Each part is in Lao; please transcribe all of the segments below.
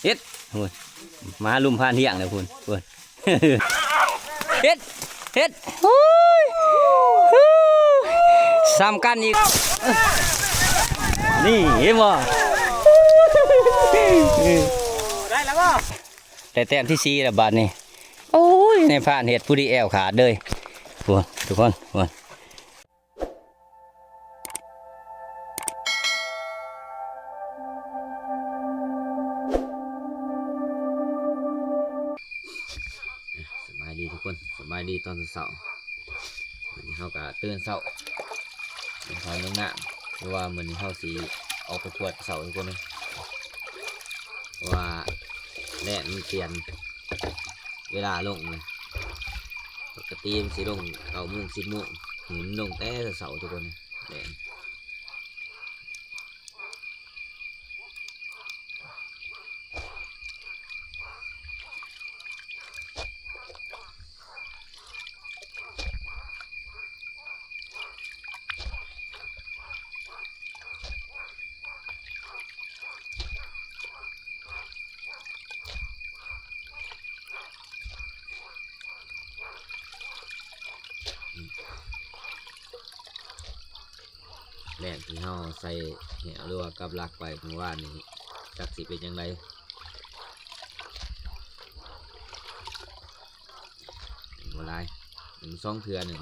ເຮັດ ໂອ້ຍ ມາລຸມຜ່ານທ່ຽງແລ້ວພຸ້ນ ພຸ້ນ ເຮັດ ເຮັດ ໂອ້ຍ ຊ້ຳກັນອີກ ນີ້ເຫັນບໍ່ ໄດ້ແລ້ວບໍ່? ໄດ້ແຕ້ມທີສີ່ແລ້ວບາດນີ້ ໂອ້ຍ ນາຍພານເຮັດຜູ້ດີແອວຂາດເລີຍ ພຸ້ນ ທຸກຄົນ ພຸ້ນ. ສະບາຍດີທຸກຄົນ ສະບາຍດີຕອນເຊົ້າໆ ມື້ນີ້ເຮົາກະຕື່ນເຊົ້າ ລົງເຂົ້າລົງນ້ຳ ຄືວ່າມື້ນີ້ເຮົາຊິອອກໄປກວດເຊົ້າທຸກຄົນເອີຍ ເພາະວ່າແດດມັນປ່ຽນເວລາລົງເລີຍ ປົກກະຕິມັນຊິລົງເກົ້າໂມງ ສິບໂມງ ນີ້ມັນລົງແຕ່ເຊົ້າໆ ທຸກຄົນ ແດດ. ແລກທີ່ເຮົາໃສ່ແຫວ ຫຼືວ່າກັບຫຼັກໄປມື້ວານນີ້ ຈັກຊິເປັນຈັ່ງໃດ ບໍ່ຫຼາຍ ໜຶ່ງສອງເທື່ອໜຶ່ງ.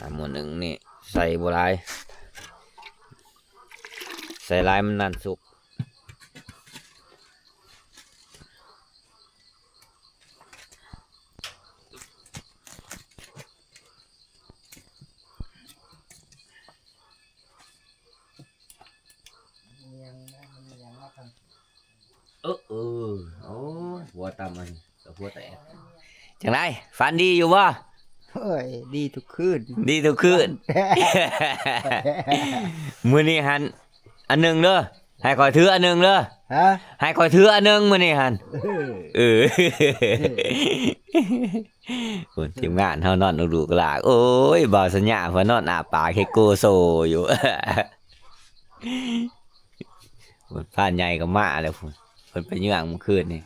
ອ່າ ໝໍ້ໜຶ່ງນີ້ໃສ່ບໍ່ຫຼາຍ ໃສ່ຫຼາຍມັນນານສຸກ. ເອີ ເອີ ໂອ້ຍ ຫົວຕຳອັນ ກະຫົວແຕກ ຈັ່ງໃດ ຝັນດີຢູ່ບໍ່? ໂອ້ຍ ດີທຸກຄືນ ດີທຸກຄືນ ມື້ນີ້ຫັ້ນ ອັນໜຶ່ງເດີ ໃຫ້ຂ້ອຍຖືອັນໜຶ່ງເດີ ຮະ ໃຫ້ຂ້ອຍຖືອັນໜຶ່ງມື້ນີ້ຫັ້ນ ເອີ ເອີ ພຸ້ນ ທີມງານເຮົານອນລຸກໆລາກ ໂອ້ຍ ບ່າວສັນຍາເພິ່ນນອນອ້າປາກເຮັດໂກໂຊຢູ່ ພຸ້ນ ພານໃຫຍ່ກໍມາແລ້ວພຸ້ນ ເພິ່ນໄປເຍືອງມື້ຄືນນີ້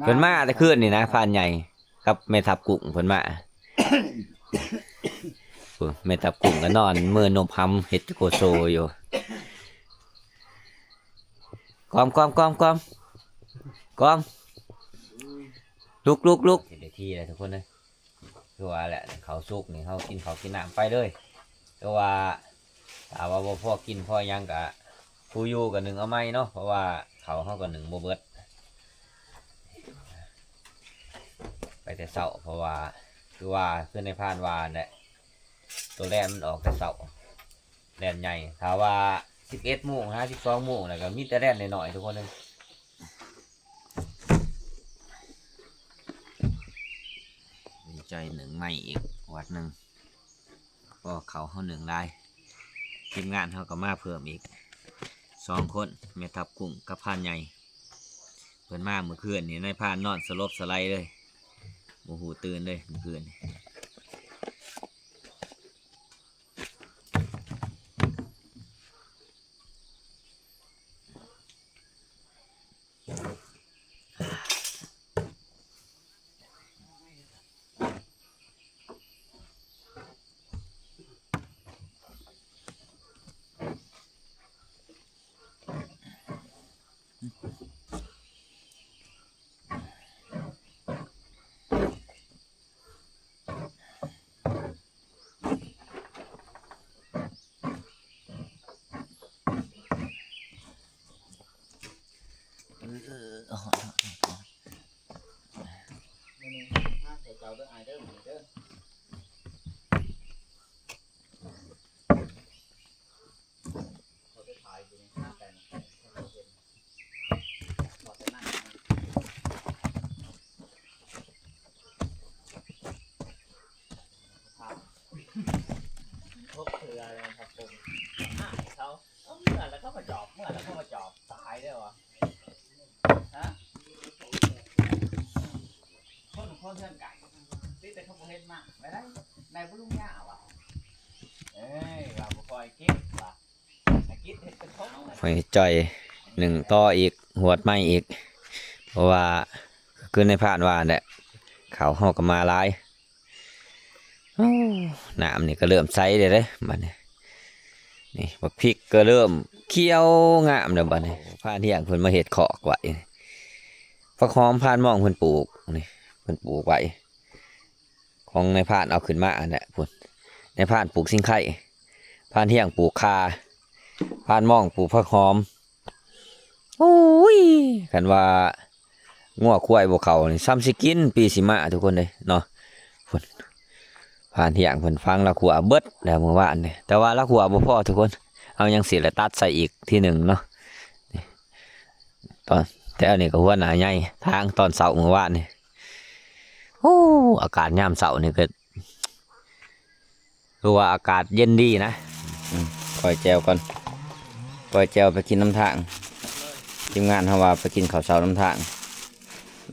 ເພິ່ນມາແຕ່ຄືນນີ້ນະ ພານໃຫຍ່ ກັບແມ່ທັບກຸ້ງເພິ່ນມາ ໂອ້ ແມ່ທັບກຸ້ງກໍນອນເມີ່ນົບຫຳເຮັດໂກໂຊຢູ່ ກອມ ກອມ ກອມ ກອມ ກອມ ລຸກ ລຸກ ລຸກ ເຮັດໄດ້ທີ່ແລ້ວທຸກຄົນເອີຍ ຄືວ່າແຫຼະ ເຂົ້າສຸກນີ້ເຮົາກິນເຂົ້າກິນນ້ຳໄປເລີຍ ແຕ່ວ່າ ຖ້າວ່າບໍ່ພໍກິນພໍຫຍັງກະ ຜູ້ຢູ່ກະໜຶ້ງເອົາໃໝ່ເນາະ ເພາະວ່າເຂົ້າເຮົາກະໜຶ້ງບໍ່ເບິດ ໄປແຕ່ເຊົ້າ ເພາະວ່າ ຄືວ່າ ຄືນາຍພານວ່າຫັ້ນແຫຼະ ໂຕແລ່ນມັນອອກແຕ່ເຊົ້າ ແລ່ນໃຫຍ່ ຖ້າວ່າສິບເອັດໂມງຫາສິບສອງໂມງແລ້ວກະມີແຕ່ແລ່ນນ້ອຍໆ ທຸກຄົນເອີຍ. ດີໃຈ ໜຶ້ງໃໝ່ອີກວັດໜຶ່ງ ພໍເຂົ້າເຮົາໜຶ້ງຫຼາຍ ທີມງານເຮົາກໍມາເພີ່ມອີກສອງຄົນ ແມ່ທັບກຸ້ງກັບພານໃຫຍ່ ເພິ່ນມາມື້ຄືນນີ້ ນາຍພານນອນສະຫຼົບສະໄຫຼເລີຍ ບໍ່ຮູ້ຕື່ນເລີຍມື້ຄືນນີ້. ອ ເຮືອນກາຍຕິດແຕ່ເຂົາບໍ່ເຫັນມາໄວ້ໄດ້ ໄດ້ບໍ່ລຸງຍາວ່າ ເອີຍ ວ່າບໍ່ຄ່ອຍເກັບວ່າ ໃຫ້ກິດເຮັດເປັນຂອງ ໄຟຈ່ອຍໜຶ່ງຕໍ່ອີກ ຫວດໃໝ່ອີກ ເພາະວ່າຄືໃນຜ່ານວ່າແຫຼະ ເຂົາເຮົາກໍມາຫຼາຍ. ໂອ້ ນ້ຳນີ້ກໍເລີ່ມໃສແລ້ວເດ້ບັດນີ້ ນີ້ບັກພິກກໍເລີ່ມຂຽວງາມແລ້ວບັດນີ້ ພານທ່ຽງເພິ່ນມາເຮັດຄອກໄວ້ ຜັກຫອມພານມອງເພິ່ນປູກນີ້ ເພິ່ນປູກໄວ້ ຂອງນາຍພານເອົາຂຶ້ນມາຫັ້ນແຫຼະພຸ້ນ ນາຍພານປູກຊິງໄຄ ພານທ່ຽງປູກຂ່າ ພານມອງປູກຜັກຫອມ. ໂອ້ຍ ຄັນວ່າງົວຄວາຍບໍ່ເຂົ້ານີ້ ສ່ຳຊິກິນປີຊິມາທຸກຄົນເດ້ເນາະ ພຸ້ນ ພານທ່ຽງເພິ່ນຝັງລະຂົວເບິດແລ້ວມື້ວານນີ້ ແຕ່ວ່າລະຂົວບໍ່ພໍທຸກຄົນ ເອົາຫຍັງຊິລະຕັດໃສ່ອີກທີໜຶ່ງເນາະ ນີ້ ຕອນ ແຖວນີ້ກໍຫົວໜ້າໃຫຍ່ ທາງຕອນເຊົ້າມື້ວານນີ້ ໂອ້ ອາກາດຍາມເຊົ້ານີ້ກໍ ຄືວ່າອາກາດເຢັນດີນະ ອືມ ກ້ອຍແຈ່ວກ່ອນ ກ້ອຍແຈ່ວໄປກິນນຳທາງ ທີມງານເຮົາວ່າໄປກິນເຂົ້າເຊົ້ານຳທາງ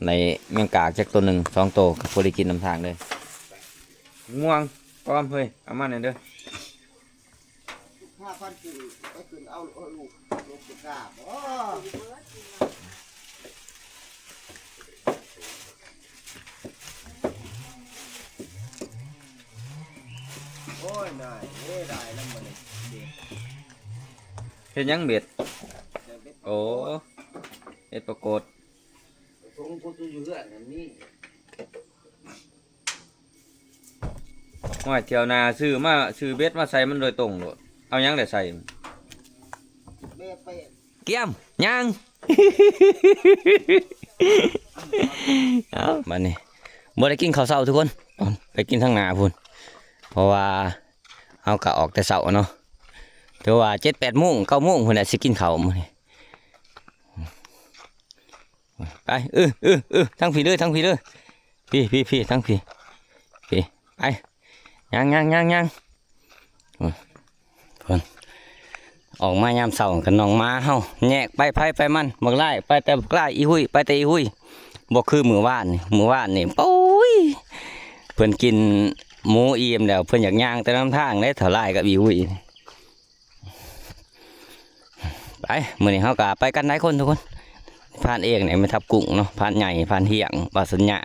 ໄດ້ແມງກາກຈັກໂຕໜຶ່ງສອງໂຕ ກໍພໍໄດ້ກິນນຳທາງເລີຍ ງ່ວງປອມເຮີ້ຍ ເອົາມາແດ່ເດີ. ພາກັນຂຶ້ນ ໄປຂຶ້ນເອົາ ເອົາລູກ ລູກກະກ້າບໍ່? ໂອ້ຍ ນາຍເອີຍ ໄດ້ນຳມື້ນີ້ ເຮັດຫຍັງເບັດ? ເຮັດເບັດ ໂອ້ ເຮັດປາກົດ ສົງຜູ້ຢູ່ເຮືອນນັ້ນມີ. ໂອ້ຍ ທ່ຽວໜ້າຊື້ມາ ຊື້ເບັດມາໃສ່ມັນໂດຍຕົງໂລດ ເອົາຫຍັງໄດ້ໃສ່ ແບບໄປ ກຽມ ຍ່າງ ເອົາ ບັດນີ້ບໍ່ໄດ້ກິນເຂົ້າເຊົ້າທຸກຄົນ ໄປກິນທາງໜ້າພຸ້ນ ເພາະວ່າເຮົາກະອອກແຕ່ເຊົ້າເນາະ ຖືວ່າເຈັດແປດໂມງ ເກົ້າໂມງພຸ້ນແຫຼະ ຊິກິນເຂົ້າມື້ນີ້. ໄປ ເອີ ເອີ ເອີ ທາງພີ້ເດີ ທາງພີ້ເດີ ພີ້ ພີ້ ທາງພີ້ ພີ້ ໄປ ຍ່າງ ຍ່າງ ຍ່າງ ຍ່າງ ອືມ ເພິ່ນອອກມາຍາມເຊົ້າກັບນ້ອງໝາເຮົາ ແຍກໄປໃຜໄປມັນ ບັກຫຼ້າຍໄປແຕ່ບັກຫຼ້າຍ ອີຮຸ້ຍໄປແຕ່ອີຮຸ້ຍ ບໍ່ຄືມື້ວານນີ້ ມື້ວານນີ້ ໂອ້ຍ ເພິ່ນກິນໝູອີ່ມແລ້ວ ເພິ່ນຢາກຍ່າງແຕ່ນຳທາງເດ້ ເຖົ້າຫຼ້າຍກັບອີຮຸ້ຍ. ໄປ ມື້ນີ້ເຮົາກໍໄປກັນຫຼາຍຄົນທຸກຄົນ ພານເອງນີ້ແມ່ນທັບກຸ້ງເນາະ ພານໃຫຍ່ ພານທ່ຽງ ບ່າວສັນຍາ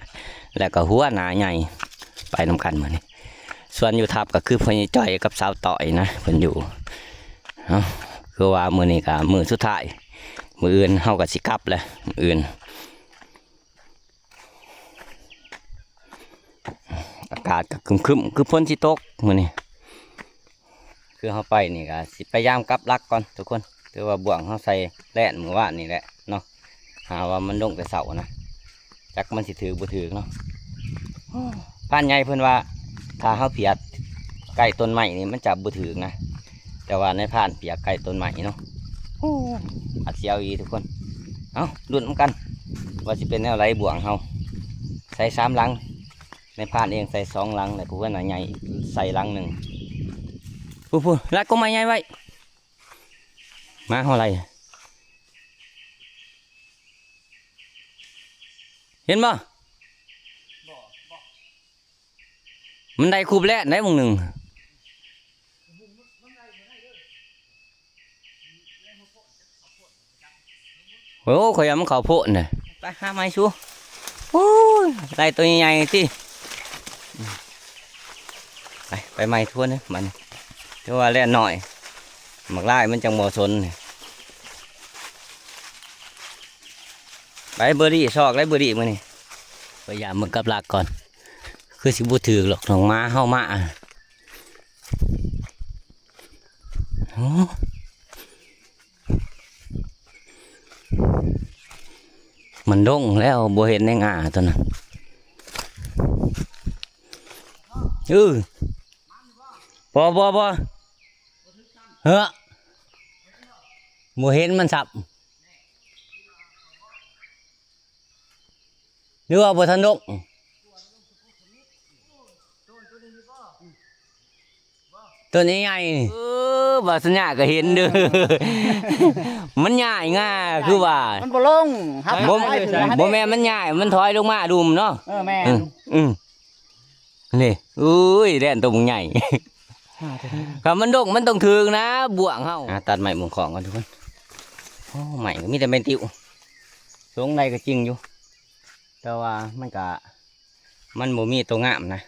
ແລ້ວກໍຫົວໜ້າໃຫຍ່ ໄປນຳກັນມື້ນີ້ ສ່ວນຢູ່ທັບກໍຄືພໍ່ໃຫຍ່ຈ້ອຍກັບສາວຕ້ອຍນະ ເພິ່ນຢູ່ ເອົ້າ ຄືວ່າມື້ນີ້ກໍມື້ສຸດທ້າຍ ມື້ອື່ນເຮົາກໍຊິກັບແລ້ວ ມື້ອື່ນ ອາກາດກໍຄຶ້ມໆ ຄືຝົນຊິຕົກມື້ນີ້ ຄືເຮົາໄປນີ້ກໍຊິພະຍາຍາມກັບຫຼັກກ່ອນທຸກຄົນ ຖືວ່າບ່ວງເຮົາໃສ່ແລ່ນມື້ວານນີ້ແຫຼະເນາະ ຫາວ່າມັນລົງແຕ່ເຊົ້ານະ ຈັກມັນຊິຖືກບໍ່ຖືກເນາະ. ພານໃຫຍ່ເພິ່ນວ່າ ຖ້າເຮົາພຽກໃກ້ຕົ້ນໄມ້ນີ້ມັນຈະບໍ່ຖືກນະ ແຕ່ວ່ານາຍພານພຽກໃກ້ຕົ້ນໄມ້ເນາະ ໂອ້ ຫວາດສຽວອີ່ຫຼີທຸກຄົນ. ເອົ້າ ລຸ້ນນຳກັນວ່າຊິເປັນແນວໃດ ບ່ວງເຮົາໃສ່ສາມຫຼັງ ນາຍພານເອງໃສ່ສອງຫຼັງ ແລ້ວຜູ້ຫົວໜ້າໃຫຍ່ໃສ່ຫຼັງໜຶ່ງ ພຸ້ນໆ ລັກກົກໄມ້ໃຫຍ່ໄວ້ ມາເຮົາໄລ່ ເຫັນບໍ່? ມັນໄດ້ຄູບແລ້ວໄດ້ໝ່ອງໜຶ່ງ ໂອ້ ຂ້ອຍວ່າມັນເຂົ້າໂພດນະ ໄປຫາໃໝ່ຊູ ໂອ້ຍ ໄດ້ໂຕໃຫຍ່ໆຕິ ໄປ ໄປໃໝ່ທວນເດີ ມັນຖືວ່າແລ່ນໜ້ອຍ ໝາກລາຍມັນຈັ່ງບໍ່ສົນ ໄປເບີຣີຊອກໄດ້ເບີຣີມື້ນີ້ ພະຍາຍາມເບິ່ງກັບຫຼັກກ່ອນ ຄືຊິບໍ່ຖືກດອກ ນ້ອງໝາເຮົາມາ ໂອ້ ມັນດົງແລ້ວ ບໍ່ເຫັນໃນງ່າຕົວນັ້ນ ເອີ ບໍ່ ບໍ່ ບໍ່ ເຮີ້ ບໍ່ເຫັນມັນຊ້ຳ ຫຼືວ່າບໍ່ທັນດົງ? ຕົ້ນໃຫຍ່ໆ ເອີ ວ່າສັນຍາກໍເຫັນເດີ ມັນຍ້າຍງາຄືວ່າ ມັນບໍ່ລົງ ຮັບບໍ່ ໄປ ບໍ່ແມ່ນມັນຍ້າຍ ມັນຖອຍລົງມາລຸ່ມເນາະ ເອີ ແມ່ນ ອືມ ນີ້ ອຸ້ຍ ແລ່ນໂຕບັກໃຫຍ່ ຖ້າມັນດົກມັນຕ້ອງຖືກນະ ບ່ວງເຮົາ ອ່າ ຕັດໄມ້ບ່ວງຂອງກ່ອນທຸກຄົນ ໂອ້ ໄມ້ກໍມີແຕ່ໄມ້ຕິ້ວ ຊົງໃດກໍຈິງຢູ່ ແຕ່ວ່າມັນກະ ມັນບໍ່ມີໂຕງາມນະ.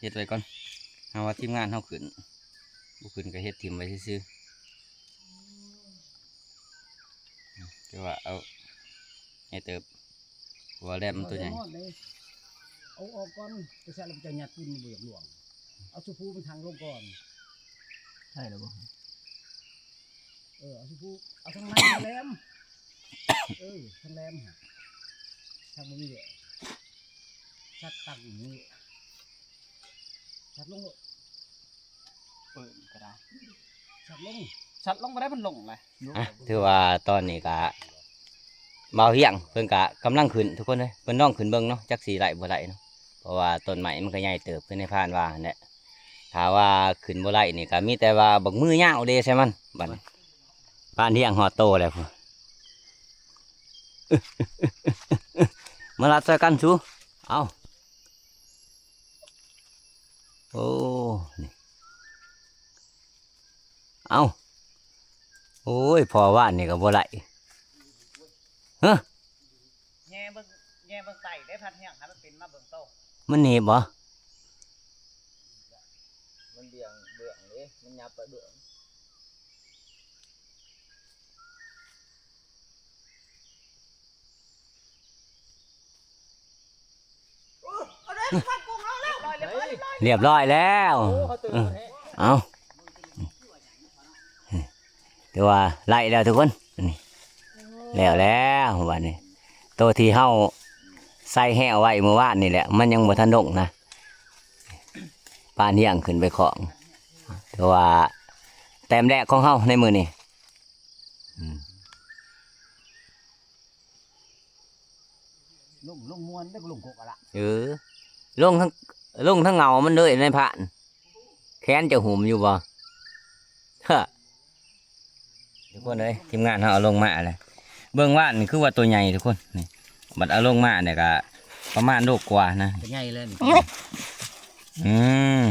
ເຮັດໄວ້ກ່ອນ ຫາວ່າທີມງານເຮົາຂຶ້ນ ບໍ່ຂຶ້ນກໍເຮັດຖິ້ມໄວ້ຊື່ໆ ແຕ່ວ່າເອົາໃຫ້ເຕີບ ເພາະວ່າແຫຼມມັນຕົວໃຫຍ່ ເອົາອອກກ່ອນ ໄປໃສ່ແລ້ວມັນຈະຍັດຂຶ້ນ ມັນບໍ່ຢາກຫຼວງ ເອົາສຸພູມັນທັງລົງກ່ອນ ໃສ່ແລ້ວບໍ່? ເອີ ເອົາສຸພູ ເອົາທັງໃນທັງແຫຼມ ເອີ ທັງແຫຼມຫັ້ນ ທັງບໍ່ມີແຫຼມ ສັດຕັ້ງຢູ່ນີ້ ສັດລົງໂລດ ເປີດກໍໄດ້ ສັດລົງ ສັດລົງກໍໄດ້ ມັນລົງແຫຼະ ອ່ະ ຖືວ່າຕອນນີ້ກະ ບ່າວຮຽງເພິ່ນກະກຳລັງຂຶ້ນທຸກຄົນເອີຍ ເພິ່ນລອງຂຶ້ນເບິ່ງເນາະ ຈັກຊິໄດ້ບໍ່ໄດ້ເນາະ ເພາະວ່າຕົ້ນໄມ້ມັນກໍໃຫຍ່ເຕີບ ຄືໃນພານວ່າຫັ້ນແຫຼະ ຖ້າວ່າຂຶ້ນບໍ່ໄດ້ນີ້ກໍມີແຕ່ວ່າບັກມືຍາວເດໃສ່ມັນ ບັດນີ້ ພານຮຽງຮອດໂຕແລ້ວພຸ້ນ ມາລັດໃສ່ກັນສູ ເອົາ ໂອ້ ນີ້ ເອົ້າ ໂອ້ຍ ພໍວານນີ້ກໍບໍ່ໄດ້ ຮະ ແຍ່ເບິ່ງ ແຍ່ເບິ່ງໄຕເດ້ ພັດຮຽງ ໃຫ້ມັນເປັນມາເບິ່ງໂຕ ມັນໜີບບໍ່? ມັນເບື່ອງ ເບື່ອງເດ້ ມັນຫຍັບໄປເບື່ອງ ຮຽບຮ້ອຍແລ້ວ ເອົ້າ ຖືວ່າໄດ້ແລ້ວທຸກຄົນ ນີ້ ແລ້ວແລ້ວບັດນີ້ ໂຕທີ່ເຮົາໃສ່ແຫ້ວໄວ້ມື້ວານນີ້ແຫຼະ ມັນຍັງບໍ່ທັນລົງນະ ປານຮຽງຂຶ້ນໄປຂອງ ຖືວ່າແຕ້ມແລກຂອງເຮົາໃນມື້ນີ້ ອືມ ລົງ ລົງມ່ວນເດ້ ລົງກົກອະລະ ເອີ ລົງທັງ ລົງທັງເຫງົາມັນເລີຍນາຍພານ ແຂນເຈົ້າຫຸ້ມຢູ່ບໍ່? ຮະ ທຸກຄົນເອີຍ ທີມງານເຮົາເອົາລົງມາແລ້ວ ເບິ່ງວານນີ້ຄືວ່າໂຕໃຫຍ່ທຸກຄົນ ນີ້ ບັດເອົາລົງມານີ້ກະປະມານໂລກວ່ານະ ໂຕໃຫຍ່ເລີຍນີ້ ອືມ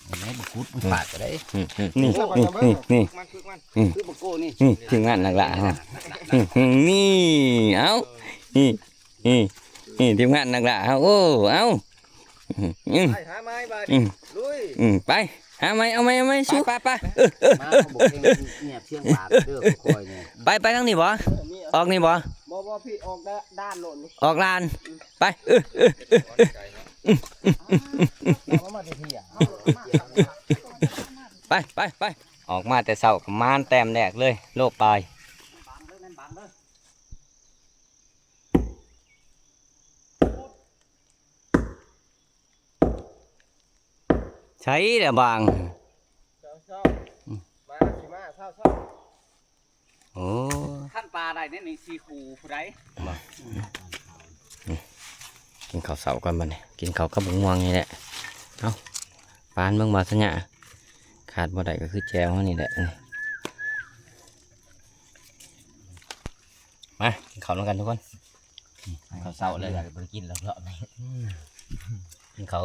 ເຫັນໄໝ? ບໍ່ຂຸດມັນປາດກໍໄດ້ ອືມ ນີ້ ນີ້ ນີ້ ນີ້ ມັນ ມັນ ຄືບັກໂກ້ນີ້ ນີ້ ທີມງານນັກລ່າເຮົາ ນີ້ ເອົ້າ ນີ້ ນີ້ ນີ້ ທີມງານນັກລ່າເຮົາ ໂອ້ ເອົ້າ ອືມ ໄປຫາໄມ້ບາດ ອືມ ລຸຍ ອືມ ໄປ ຫາໄມ້ ເອົາໄມ້ ເອົາໄມ້ ສູ້ ໄປ ໄປ ໄປ ມາບໍ່ເກັ່ງ ເງຍບຊຽງບາດເດີ ຂ້ອຍນີ້ ໄປ ໄປທາງນີ້ບໍ່? ເອີ ມີ ອອກນີ້ບໍ່? ບໍ່ ບໍ່ ພີ່ ອອກດ້ານໂລດນີ້ ອອກລານ ໄປ ເອີ ເອີ ເອີ ໄປ ໄປ ໄປ ອອກມາແຕ່ເຊົ້າກໍມານແຕ້ມແລກເລີຍ ໂລປາຍ ໃສລະບາງ ເຊົ້າໆ ອືມ ມາ ຊິມາ ເຊົ້າໆ ໂອ້ ຄັນປາໄດ້ແນວນີ້ ສີ່ຄູ່ຜູ້ໃດ ກິນເຂົ້າເຊົ້າກ່ອນບັດນີ້ ກິນເຂົ້າກັບບັກມ່ວງນີ້ແຫຼະ ເອົ້າ ປານເບິ່ງວ່າສັນຍາ ຂາດບໍ່ໄດ້ກໍຄືແຈ່ວເຮົານີ້ແຫຼະ ມາ ກິນເຂົ້ານຳກັນທຸກຄົນ ກິນເຂົ້າເຊົ້າເລີຍ ບໍ່ໄດ້ກິນແລ້ວເນາະ ອືມ ກິນເຂົ້າ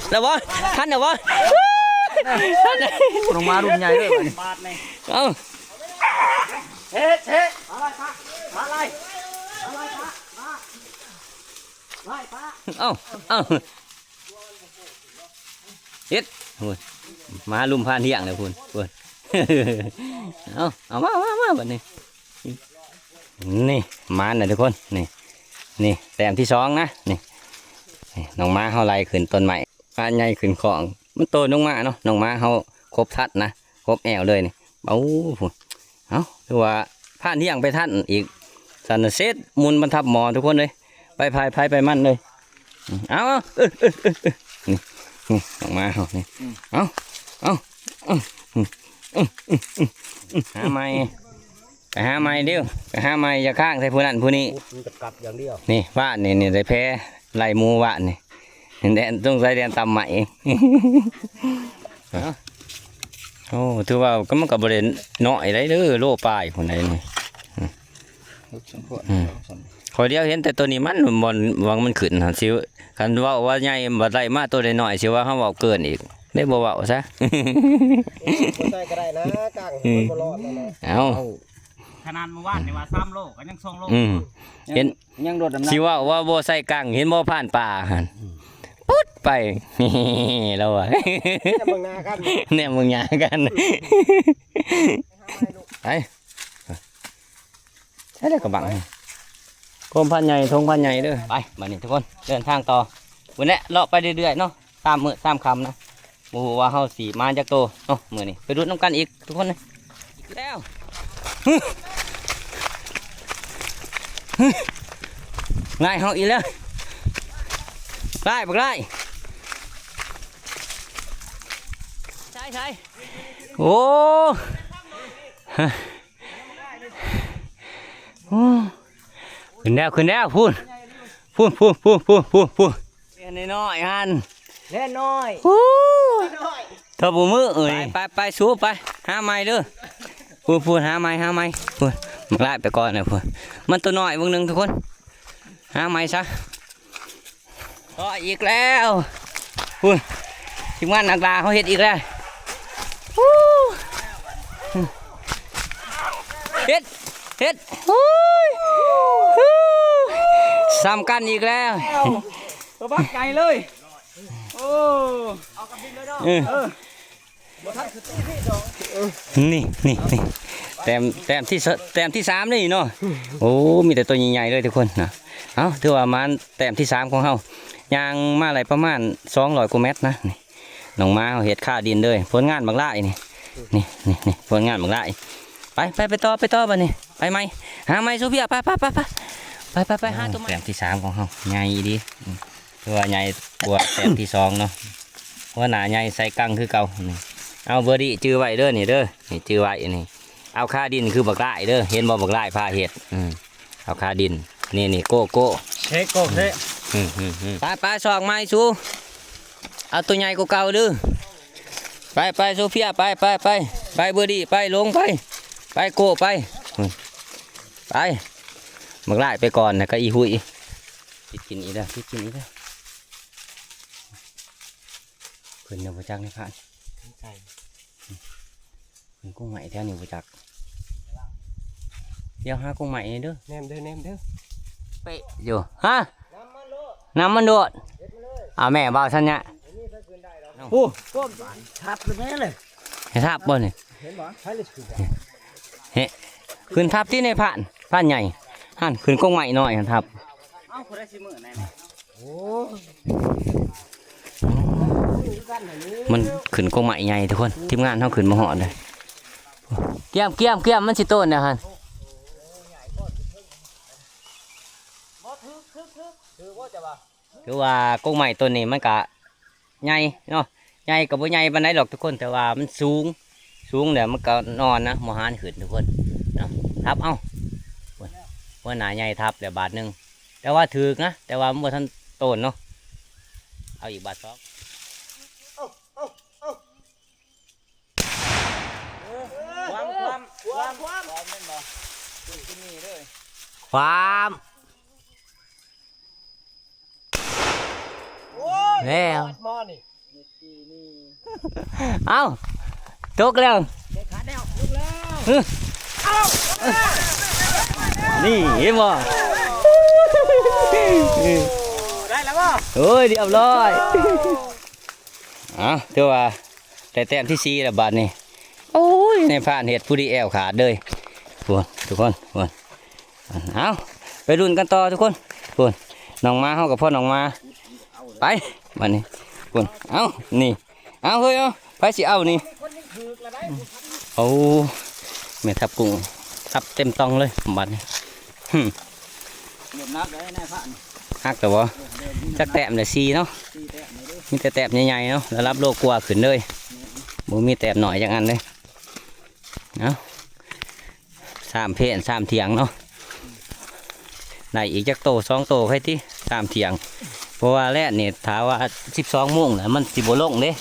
ແລ້ວບໍ່? ທັນແລ້ວບໍ່? ທັນແລ້ວ ລົງມາລຸ້ນໃຫຍ່ເລີຍບາດນີ້. ເອົ້າ ເຮັດ ເຮັດ ມາໄລ່ປະ ມາໄລ່ ມາໄລ່ປະ ມາໄລ່ປະ. ເອົ້າ ເອົ້າ ເຮັດ ໂອ້ຍ ມາລຸມຜ່ານທ່ຽງແລ້ວພຸ້ນ ພຸ້ນ. ເອົາ ເອົາມາ ມາ ມາ ບັດນີ້ ນີ້ ມານນະທຸກຄົນ ນີ້ ນີ້ ແຕ້ມທີສອງນະ ນີ້ ນີ້ ນ້ອງໝາເຮົາໄລ່ຂຶ້ນຕົ້ນໄມ້ ປາໃຫຍ່ຂຶ້ນຂອງ ມັນໂຕນ້ອງໝາເນາະ ນ້ອງໝາເຮົາຄົບທັດນະ ຄົບແອວເລີຍນີ້ ເອົາ ເອົາ ຖືວ່າພານທ່ຽງໄປທັນອີກ ສັນນະເສັດ ໝູນບັນທັບໝໍ້ທຸກຄົນເອີຍ ໄປໃຜ ໃຜໄປມັນເລີຍ ເອົາ ເອົາ ເອີ ເອີ ເອີ ນີ້ ນີ້ ນ້ອງໝາເຮົານີ້ ເອົາ ເອົາ ຫາໃໝ່ ໄປຫາໃໝ່ເດີ ໄປຫາໃໝ່ ຢ່າຄ້າງໃສ່ຜູ້ນັ້ນຜູ້ນີ້ ມັນຈະກັດຢ່າງດຽວ ນີ້ ວານນີ້ ນີ້ໄດ້ແພ້ໄລ່ໝູວານນີ້ ແລ່ນ ສົງໄສແລ່ນຕຳໄມ້ ໂອ້ ຖືວ່າກໍ ມັນກໍບໍ່ໄດ້ນ້ອຍໃດເດີ ໂລປາຍພຸ້ນໃດນີ້ ຂ້ອຍດຽວເຫັນແຕ່ໂຕນີ້ມັນ ບ່ອນວ່າມັນຂຶ້ນຫັ້ນ ຊິ ຄັນເວົ້າວ່າໃຫຍ່ ບັດໄດ້ມາໂຕນ້ອຍໆ ຊິວ່າເຮົາເວົ້າເກີນອີກ ໄດ້ບໍ່ເວົ້າຊະ ບໍ່ໃສ່ກໍໄດ້ນະ ກ້າງມັນບໍ່ລອດແລ້ວນະ ເອົ້າ ຂະໜາດມື້ວານນີ້ວ່າສາມໂລ ກໍຍັງສອງໂລ ອືມ ເຫັນ ຍັງລົດນ້ຳໜັກ ຊິເວົ້າວ່າບໍ່ໃສ່ກ້າງ ເຫັນບໍ່ຜ່ານປ່າຫັ້ນ ປຸດໄປ ລາວວ່າ ແນມເບິ່ງໜ້າກັນ ແນມເບິ່ງໜ້າກັນ ໄປ ໃສ່ແລ້ວກະບັງ ໂຄມພັນໃຫຍ່ ທົ່ງພັນໃຫຍ່ເດີ ໄປ ບັດນີ້ທຸກຄົນ ເດີນທາງຕໍ່ ພຸ້ນແຫຼະ ເລາະໄປເລື້ອຍໆເນາະ ຕາມມື້ຕາມຄ່ຳນະ ບໍ່ຮູ້ວ່າເຮົາຊິມາຈັກໂຕເນາະ ມື້ນີ້ ໄປລຸ້ນນຳກັນອີກທຸກຄົນ ແລ້ວ ນາຍເຮົາອີກແລ້ວ ຫຼາຍ ບັກຫຼາຍ ໃສ່ ໃສ່ ໂອ້ ໂອ້ ຂຶ້ນແລ້ວ ຂຶ້ນແລ້ວ ພຸ້ນ ພຸ້ນ ພຸ້ນ ພຸ້ນ ພຸ້ນ ພຸ້ນ ພຸ້ນ ແລ່ນນ້ອຍໆຫັ້ນ ແລ່ນນ້ອຍ ໂອ້ ນ້ອຍ ເທົ່າບໍ່ມື້ເອີຍ ໄປ ໄປ ໄປ ສູ ໄປ ຫາໃໝ່ເດີ ພຸ້ນ ພຸ້ນ ຫາໃໝ່ ຫາໃໝ່ ພຸ້ນ ບັກຫຼາຍໄປກ່ອນນະ ພຸ້ນ ມັນໂຕນ້ອຍເບິ່ງໜຶ່ງທຸກຄົນ ຫາໃໝ່ຊະ ກໍອີກແລ້ວ ພຸ້ນ ທີມງານນັກລ່າເຮົາເຮັດອີກແລ້ວ ເຮັດ ເຮັດ ໂອ້ຍ ຊ້ຳກັນອີກແລ້ວ ໂຕບັກໃຫຍ່ເລີຍ ໂອ້ ເອີ ເອີ ນີ້ ນີ້ ນີ້ ແຕ້ມ ແຕ້ມທີສ- ແຕ້ມທີສາມນີ້ເນາະ ໂອ້ ມີແຕ່ໂຕໃຫຍ່ໆເລີຍທຸກຄົນນະ ເອົ້າ ຖືວ່າມານແຕ້ມທີສາມຂອງເຮົາ ຍ່າງມາໄດ້ປະມານສອງຮ້ອຍກວ່າແມັດນະ ນີ້ ນ້ອງໝາເຮົາເຮັດຄາດິນເລີຍ ຜົນງານບັກຫຼາຍນີ້ ນີ້ ນີ້ ຜົນງານບັກຫຼາຍ ໄປ ໄປ ໄປຕໍ່ ໄປຕໍ່ບັດນີ້ ໄປໃໝ່ ຫາໃໝ່ ໂຊເຟຍ ໄປ ໄປ ໄປ ໄປ ໄປ ໄປ ຫາໂຕໃໝ່ ແຕ້ມທີສາມຂອງເຮົາ ໃຫຍ່ອີ່ຫຼີ ອືມ ຖືວ່າໃຫຍ່ກວ່າແຕ້ມທີສອງເນາະ ຫົວໜ້າໃຫຍ່ໃສ່ກັງຄືເກົ່າ ນີ້ ເອົາເບີດີ້ຈື່ໄວ້ເດີ ນີ້ເດີ ນີ້ຈື່ໄວ້ ນີ້ ເອົາຄາດິນຄືບັກຫຼາຍເດີ ເຫັນບໍ່ ບັກຫຼາຍພາເຮັດ ອືມ ເອົາຄາດິນ ນີ້ ນີ້ ໂກ້ ໂກ້ ເຊໂກ້ ເຊ ອືມ ອືມ ອືມ ໄປ ໄປ ຊອກໃໝ່ສູ ເອົາໂຕໃຫຍ່ກວ່າເກົ່າເດີ ໄປ ໄປ ໂຊເຟຍ ໄປ ໄປ ໄປ ໄປ ເບີດີ້ ໄປ ລົງ ໄປ ໄປ ໂກ້ ໄປ ອືມ ໄປ ບັກຫຼາຍໄປກ່ອນ ແລ້ວກໍອີ່ຫຸຍ ຕິດກິນອີກແລ້ວ ຕິດກິນອີກແລ້ວ ຂຶ້ນແລ້ວບໍ່ຈັກໃນພານ ເປັນກົງໄມ້ແຖວນີ້ບໍ່ຈັກ ດຽວຫາກົງໄມ້ນີ້ເດີ ແນມເດີ ແນມເດີ ເປະຢູ່ ຮະ ນຳມັນໂລດ ເອົາແມ່ບ່າວສັນຍະ ໂອ້ ທັບແມ່ເລີຍ ໃຫ້ທັບບໍ່ນີ້ ເຫັນບໍ່ ໃຜເລີຍຂຶ້ນ ເຮະ ຂຶ້ນທັບຕິໃນພານ ພານໃຫຍ່ ຫັ້ນ ຂຶ້ນກົງໄມ້ນ້ອຍຫັ້ນທັບ ເອົ້າ ຜູ້ໃດຊິມື້ໃນນີ້ ມັນຂຶ້ນກົງໄມ້ໃຫຍ່ທຸກຄົນ ທີມງານເຮົາຂຶ້ນມາຮອດເລີຍ ກຽມ ກຽມ ກຽມ ມັນຊິໂຕນແລ້ວຫັ້ນ ຖືວ່າກົງໄມ້ຕົ້ນນີ້ມັນກະໃຫຍ່ເນາະ ໃຫຍ່ກໍບໍ່ໃຫຍ່ປານໃດດອກທຸກຄົນ ແຕ່ວ່າມັນສູງ ສູງແລ້ວມັນກໍນອນນະ ບໍ່ຫານຂຶ້ນທຸກຄົນເນາະ ທັບເອົາ ຫົວໜ້າໃຫຍ່ທັບແລ້ວບາດໜຶ່ງ ແຕ່ວ່າຖືກນະ ແຕ່ວ່າມັນບໍ່ທັນໂຕນເນາະ ເອົາອີກບາດສອງ ຄວາມ ຄວາມ ຄວາມ ຄວາມແມ່ນບໍ່? ຄວາມ ແລ້ວ ເອົ້າ ຕົກແລ້ວ ເດັດຂາດແລ້ວ ລົງແລ້ວ ນີ້ເຫັນບໍ່? ໄດ້ແລ້ວບໍ່? ໂອ້ຍ ຮຽບຮ້ອຍ ເອົ້າ ຖືວ່າໄດ້ແຕ້ມທີສີ່ແລ້ວບາດນີ້ ໂອ້ຍ ນາຍພານເຮັດຜູ້ດີແອວຂາດເລີຍ. ພຸ້ນ ທຸກຄົນ ພຸ້ນ. ເອົາ ໄປລຸ້ນກັນຕໍ່ທຸກຄົນ. ພຸ້ນ ນ້ອງໝາເຮົາກັບພໍ່ນ້ອງໝາ. ໄປ ບັດນີ້. ພຸ້ນ ເອົາ ນີ້ ເອົາ ເຮີ້ຍ ເອົາ ໃຜຊິເອົານີ້? ໂອ້ ແມ່ທັບກຸ້ງ ທັບເຕັມຕ່ອງເລີຍບັດນີ້. ຫື ເລີ່ມໜັກແລ້ວນາຍພານ. ຫັກແລ້ວບໍ່? ເລີ່ມ ຈັກແຕ້ມແຫຼະ? ສີ່ເນາະ. ສີ່ແຕ້ມເລີຍເດ້. ມີແຕ່ແຕ້ມໃຫຍ່ໆເນາະ ລະດັບໂລກວ່າຂຶ້ນເລີຍ. ແມ່ນ ບໍ່ມີແຕ້ມໜ້ອຍຈັກອັນເລີຍ. ເອົາ ສາມເພນສາມຖຽງເນາະ. ໄດ້ອີກຈັກໂຕ ສອງໂຕໃຜຕິ ສາມຖຽງ. ເພາະວ່າແລ່ນນີ້ ຖ້າວ່າສິບສອງໂມງນະ ມັນຊິບໍ່ລົງເດ້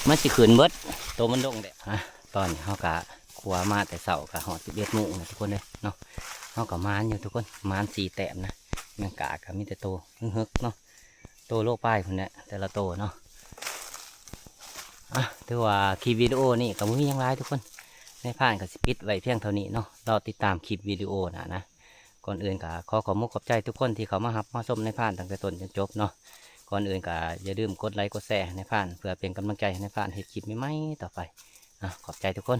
ມັນຊິຂຶ້ນເບິດ ໂຕມັນລົງເດ້. ອ່ະ ຕອນນີ້ເຮົາກະຂົ້ວມາແຕ່ເຊົ້າ ກະຮອດສິບເອັດໂມງແລ້ວທຸກຄົນເອີຍເນາະ. ເຮົາກະໝານຢູ່ທຸກຄົນ ໝານສີ່ແຕ້ມນະ. ແມງກາກະມີແຕ່ໂຕເຫິກໆເນາະ ໂຕໂລປາຍພຸ້ນແຫຼະ ແຕ່ລະໂຕເນາະ. ອ່ະ ຖືວ່າຄລິບວິດີໂອນີ້ກໍບໍ່ມີຫຍັງຫຼາຍທຸກຄົນ ນາຍພານກໍຊິປິດໄວ້ພຽງເທົ່ານີ້ເນາະ. ລໍຕິດຕາມຄລິບວິດີໂອໜ້ານະ. ກ່ອນອື່ນກໍຂໍຂອບມຸກຂອບໃຈທຸກຄົນທີ່ເຂົ້າມາຮັບມາຊົມນາຍພານຕັ້ງແຕ່ຕົ້ນຈົນຈົບເນາະ. ກ່ອນອື່ນກໍຢ່າລືມກົດໄລກົດແຊໃຫ້ນາຍພານ ເພື່ອເປັນກຳລັງໃຈໃຫ້ນາຍພານເຮັດຄລິບໃໝ່ໆຕໍ່ໄປ. ອ່ະ ຂອບໃຈທຸກຄົນ.